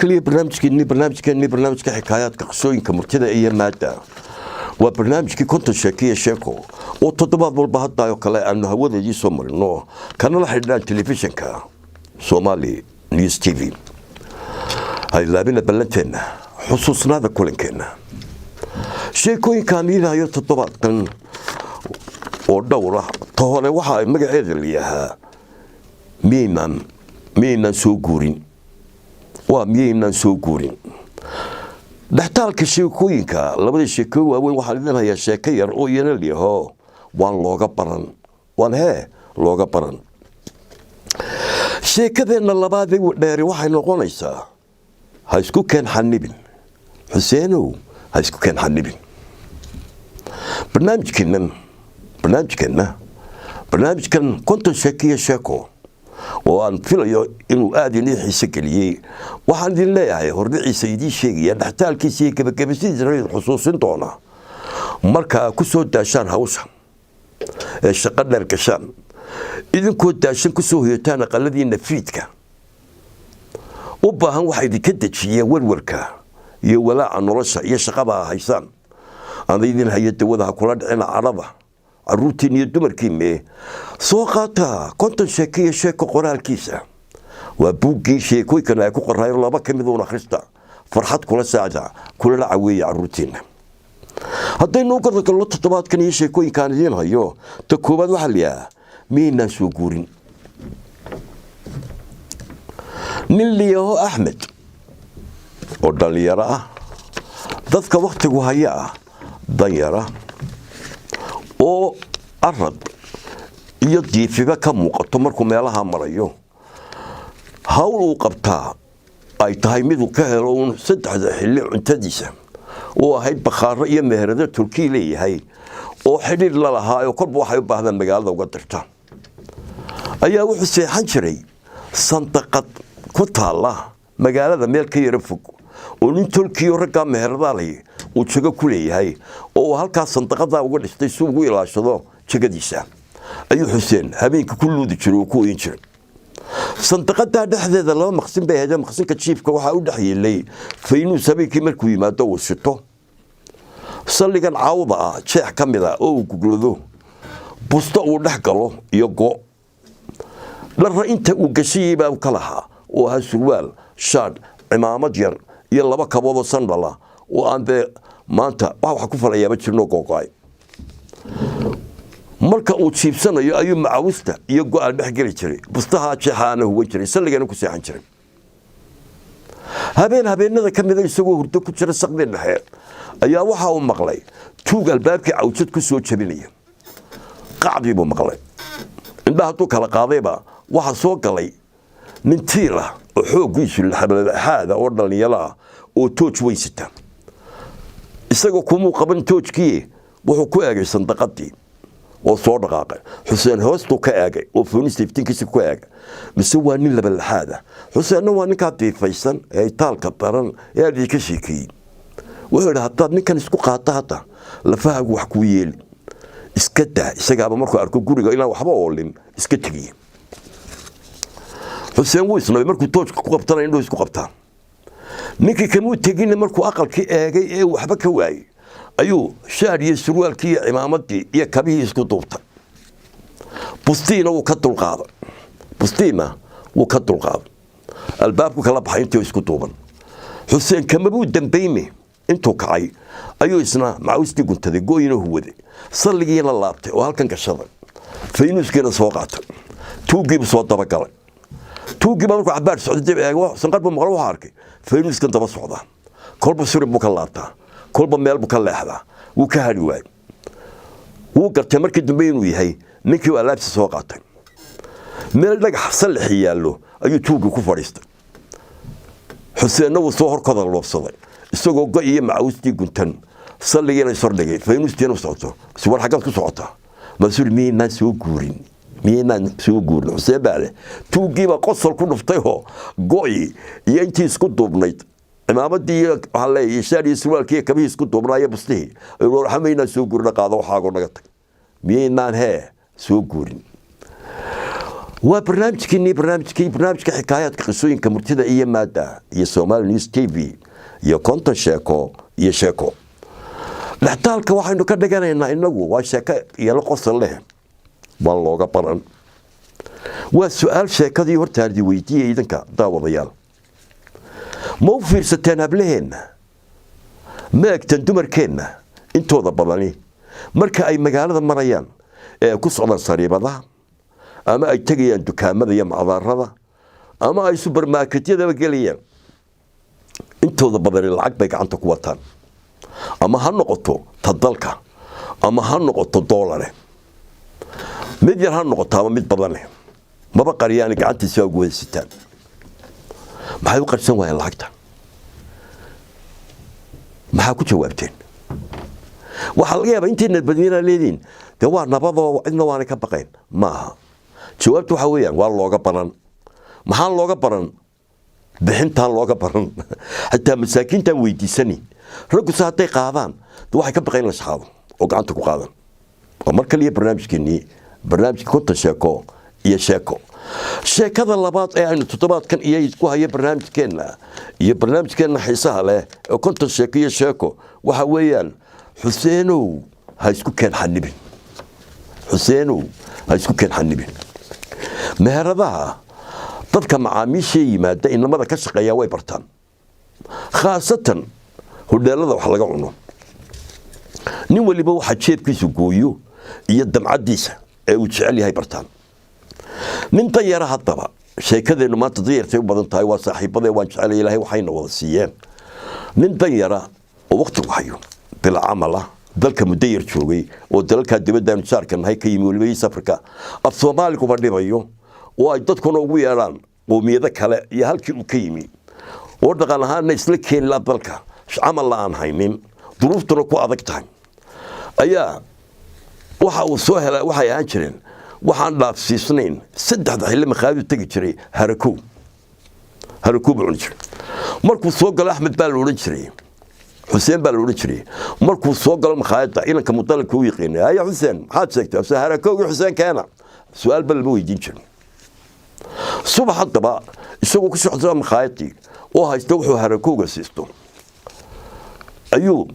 Kaliya barnaamijkeennii, barnaamijkeennii, barnaamijka xikaayaadka, qisooyinka, murtida iyo maadda. Waa barnaamijkii 50 Sheeko iyo Sheeko oo toddobaad walba haddaayoo kale aanu hawadeedii soo marino, kanala xidhiidhaan telefishinka Somali News TV. Haylaabina ballanteenna, xusuusnaada kulankeenna. Sheekooyinkaan iidahayo toddobaadkan oo dhowr ah, ta hore waxa ay magaceeda layahaa Miyaynaan soo guurin? Waa Miyaynaan soo guurin? Dhextaalka sheekooyinka, labada sheeko waaweyn, waxaan idin hayaa sheeko yar oo iyana liyaho Waan looga baran, waan hee looga baran. Sheekadeenna labaadee dheeri waxay noqonaysaa Ha isku keen xanibin, Xuseenow, ha isku keen xanibin. Barnaamijkeennan, barnaamijkeenna, barnaamijkan 50 Sheeko iyo Sheeko oo aan filayo inuu aada inii xiise geliyey, waxaan idin leeyahay, hordhiciisa idiin sheegaya, dhextaalkiisa iyo gebagabasidiisana idin xusuusin doona. Markaa ku soo daashaan hawsha ee shaqo dheer gashaan, idinkoo daashan ku soo hoyataan aqaladiina fiidka, u baahan waxa idinka dejiya werwarka iyo walaaca nolosha iyo shaqada haysaan, aan idin hayo dawada ha kula dhicina cadhada caruurtiin iyo dumarkiime. Soo qaata 50 Sheeko iyo Sheeko qoraalkiisa. Waa buuggii sheekooyinkan ay ku qoraayo, laba ka mid uun akhrista, farxad kula saacda, kulala caweeya caruurtiina. Haddaynu u gadagalno toddobaadkan iyo sheekooyinkaan idiin hayo, ta koowaad waxaa la yidhahaa Miyaynaan soo guurin? Nin liyaho Axmed oo dhallinyaro ah, dadka wakhtigu haya ah, danyara oo arad iyo diifiba ka muuqato markuu meelaha marayo, hawl uu qabtaa ay tahay miduu ka helo uun saddexda xilli cuntadiisa, oo ahayd bakhaaro iyo meherado Turkiya leeyahay oo xidhiir la lahaa oo kolba waxay u baahdaan magaalada uga dirta, ayaa wuxuu seexan jiray sandaqad ku taalla magaalada meel ka yaro fog oo nin tolkiyo raggaa meheradaalay uu jago ku leeyahay, oo uu halkaas sandaqadaa uga dhistay si ugu ilaashado jagadiisa. Ayuu Xuseen habeenka ku luudi jiray oo ku oyin jiray. Sandaqadaa dhexdeeda laba maqsin bay ahayd. Maqsinka jiifka waxaa u dhex yeelay faynuus habeenkii markuu yimaado uu shito, salligan cawda ah jeex ka mid a oo uu guglado, busto uu dhex galo iyo go' dharra inta uu gashayey baa ka lahaa, oo ahaa surwaal, shaadh, cimaamad yar iyo laba kaboodoo sandala oo aan dee maanta wax ku falayaaba jirnoo googo-ay. Marka uu jiibsanayo ayuu macawista iyo go-aan dhex geli jiray, bustahaa jeexaana huwan jiray, salligana ku seexan jiray. Habeen habeenada ka mida, isagoo hurdo ku jira saqdii dhexe, ayaa waxa uu maqlay tuug albaabkii cawjad ku soo jabinaya. Qacdii buu maqlay. Indhaha hadduu kala qaadayba, waxaa soo galay nin tiir ah oo xooggiisu laxaada oo dhallinyaro ah oo tooj weysata. Isagoo kumuu qaban toojkii, wuxuu ku eegay sandaqadii oo soo dhaqaaqay. Xuseen hoostuu ka eegay oo foonista iftiinkiisa ku eegay, mise waa nin labalaxaad ah. Xuseenna waa ninkaa diifaysan ee itaalka daran ee aad idinka sheekeeyey. Wuxuu idhi, "Haddaad ninkan isku qaata, hadda lafahaagu wax kuu yeeli, iska daa." Isagaaba markuu arko guriga inaan waxba oolin iska tegiye. Xuseen wuu isnabay. Markuu toojka ku qabtana indhuhu isku qabtaa. Ninkii kamuu tegin. Markuu aqalkii eegay ee waxba ka waayey, ayuu shaar iyo surwaalkii iyo cimaamadii iyo kabihii isku duubtay. Bustiina wuu ka dulqaaday, bustiina wuu ka dulqaaday. Albaabku kala baxay intii isku duuban. Xuseen kamabuu dambayne, intuu kacay ayuu isna macawistii guntaday, go'yina huwaday, salligiina laabtay oo halkan gashaday, faynuuskiina soo qaatay, tuuggiibu soo dabagalay. Tuuggiiba markuu cabaar socday dib eego, sanqar buu maqlo. Waxaa arkay faynuuskan daba socdaa. Kolba surin buu ka laabtaa, kolba meel buu ka leexdaa. Wuu ka hadhi waayey. Wuu gartay markii dambe inuu yahay ninkii uu alaabtiisa soo qaatay. Meel dhagax sallixi yaallo ayuu tuuggii ku fadhiistay. Xuseenna wuu soo horkoda loobsaday, isagoo go iyo macawistii guntan, salligiina ishordhigay, faynuustiina socoto. War, xaggaad ku socotaa? Masuul, miyaynaan soo guurin? Miyaynaan soo guurin? Xuseen baa leh. Tuuggiibaa qosol ku dhuftayoo go'i iyo intii isku duubnayd, cimaamadii iyo waxaa leeyahay shaar iyo surwaalkii iyo kabihii isku duubnaa iyo bustihii. Waxa, "Maynaan soo guurin? Qaado waxaagoo naga tag. Miyaynaan hee soo guurin?" Waa barnaamijkiinii, barnaamijkii, barnaamijka xikaayaadka, qisooyinka, murtida iyo maada iyo Somali News TV iyo 50 sheeko iyo sheeko. Dhextaalka waxaynu ka dhiganaynaa inagu waa sheeko iyolo qosol leh, waan looga baran. Waa su-aal sheekadii hortaadi weydiiyey idinka daawadayaal: ma u fiirsateen hablaheenna? Ma egteen dumarkeenna intooda badani marka ay magaalada marayaan ee ay ku socdaan sariibadaha, ama ay tegayaan dukaamada iyo macdaarada, ama ay subermarketyadaba gelayaan, intooda badani lacag bay gacanta ku wataan, ama ha noqoto ta dalka ama ha noqoto doolare, mid yar ha noqoto ama mid badane, maba qariyaan, gacantiisa ugu wada sitaan. Maxay u qarsan waayeen lacagta? Maxaa ku jawaabteen? Waxaa laga yaabaa intayna badnina leediin dee waa nabadoo cidna waanay ka baqayn. Ma aha. Jawaabtu waxaa weeyaan waa looga baran. Maxaan looga baran? Bixintaan looga baran. Xitaa masaakiintaan weydiisanin. Ragguse hadday qaadaan de waxay ka baqayn la shaxaado oo gacanta ku qaadan. Waa mar kaliya barnaamijkeenii, barnaamijka 50 sheeko iyo sheeko. Sheekada labaad ee aynu toddobaadkan iyo ku hayo barnaamijkeenna iyo barnaamijkeenna xiisaha leh ee 50 sheeko iyo sheeko waxa weeyaan: Xuseenow, ha isku keen xanibin. Xuseenow, ha isku keen xanibin. Meheradaha dadka macaamiisha yimaada inamada ka shaqeeya way bartaan, khaasatan hodheelada wax laga cuno. Nin waliba waxa jeebkiisu gooyo iyo damcadiisa ee uu jecel yahay bartaan. Nin danyara haddaba, sheekadeennu maanta danyartay u badan tahay, waa saaxiibadee, waan jecelay, Ilaahay waxayna wada siiyeen. Nin danyara oo waqtigu hayo, bila camal ah, dalka muddo yar joogay, oo dalalkaa dibaddaanu jaarka nahay ka yimi, weliba East Africa, af Soomaaliguba dhibayo, oo ay dadkuna ugu yeedhaan qowmiyado kale iyo halkii uu ka yimi, oo dhaqan ahaanna isla keeni la dalka, camal la aan haynin, duruuftuna ku adag tahay, ayaa waxa uu soo helay waxay ahaan jireen waxaan dhaafsiisnayn saddexda xilli makhaayadu tegi jiray harakow. Harakow buu cuni jiray. Markuu soo galo, Axmed baa la odhan jiray, Xuseen baa la odhan jiray, markuu soo galo makhaayadda inanka mudalibka u yaqiinay: "Haya Xuseen, maxaad sheegtay?" "Harakowgii Xuseen keena." Su-aal ba lama weydiin jirin. Subax haddaba isagoo ku socda makhaayadii oo haysta wuxuu harakowga siisto ayuu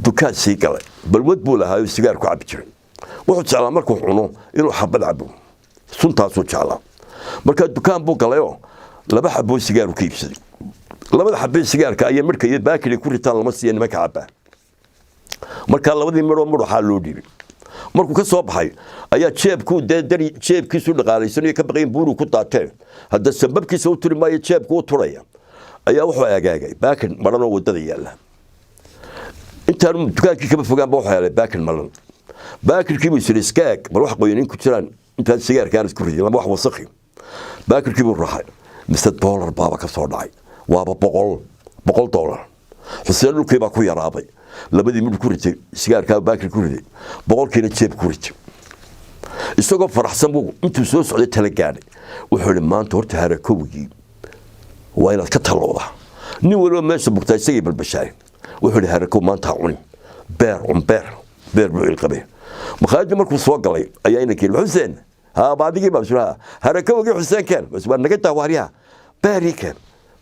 dukaan sii galay. Balwad buu lahaa, sigaar ku cabi jiray. Wuxuu jeclaa markuu cuno inuu xabad cabo, suntaasuu jeclaa. Markaa dukaan buu galayoo laba xaboo sigaaru ka iibsaday. Labada xabee sigaarka ayaa midhka iyo baakili ku ritaan lama siiya nimanka cabaa. Markaa labadii midhoo mudhaxaa loo dhiibay. Markuu ka soo baxay ayaa jeebkuu dee dari jeebkiisu dhaqaalaysanayo, ka baqayn buuru ku daateen, hadda sababkiisa u turi maayo, jeebku u turaya, ayaa wuxuu agaagay baakin maran oo waddada yaalla. Intaanu dukaankii kama fogaanba wuxuu helay baakin maran. Baakirkii buu isiri: "Iska eeg bal wax qoyanin ku jiraan intaan sigaarkaan isku ridin lama wax wasakhi." Baakirkii buu raxay, mise doolar baaba ka soo dhacay. Waaba $100. Xuseen dhulkii baa ku yaraaday. Labadii midh ku ritay sigaarkaa baakir ku riday, 100kiina jeeb ku ritay. Isagoo faraxsan buu intuu soo socday tala gaadhay. Wuxuu ihi: "Maanta horta harakowgii waa inaad ka taloodaa." Nin waliba meesha bugtaa isagii balbashaay. Wuxuu ihi: "Harakow maanta ha cunin, beer cun, beer." Beer buu cilqabay. Makhaayadii markuu soo galay ayaa inankii: "Xuseen, haa, baadigii baa harakowgii Xuseen keen." "Waa naga daa waaryaha, beerii keen."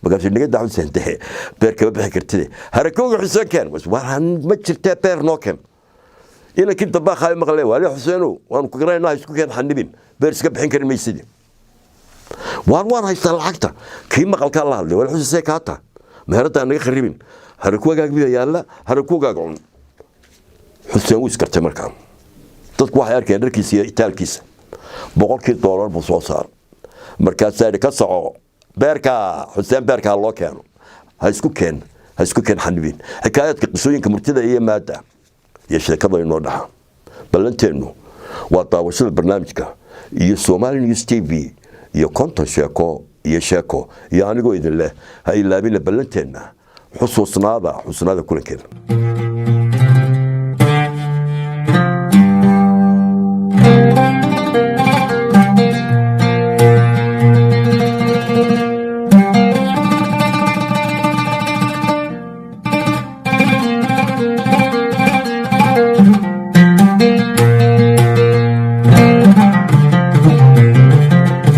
Markaasuu: "Naga daa Xuseen, dee beer kama bixi kartide, harakowgii Xuseen keen." "Waa ma jirtee, beer noo keen." Inankii dambaakaayo maqle: "Waali Xuseenow, waanu ku garanaynaa, isku keen xanibin, beer iska bixin kari maysidi." Waan haystaa lacagta. Kii maqalkaa la hadlay: "Waali Xuseen, see kaa taa meheraddaa naga kharibin, harakuwagaag mida yaalla, harakuwagaaga cun." Xuseen wuu iskartay. Markaa dadku waxay arkeen dharkiisa iyo itaalkiisa. $100kii buu soo saaray. Markaasaa yidhi: "Ka soco beerka Xuseen, beerkaa loo keeno, ha isku keen xanibin." Xikaayaadka, qisooyinka, murtida iyo maada iyo sheekada inoo dhaxa. Ballanteennu waa daawashada barnaamijka iyo Somali News TV iyo 50 sheeko iyo sheeko iyo anigoo idin leh: ha ilaabina ballanteenna, xusuusnaada, xusnaada kulankeena.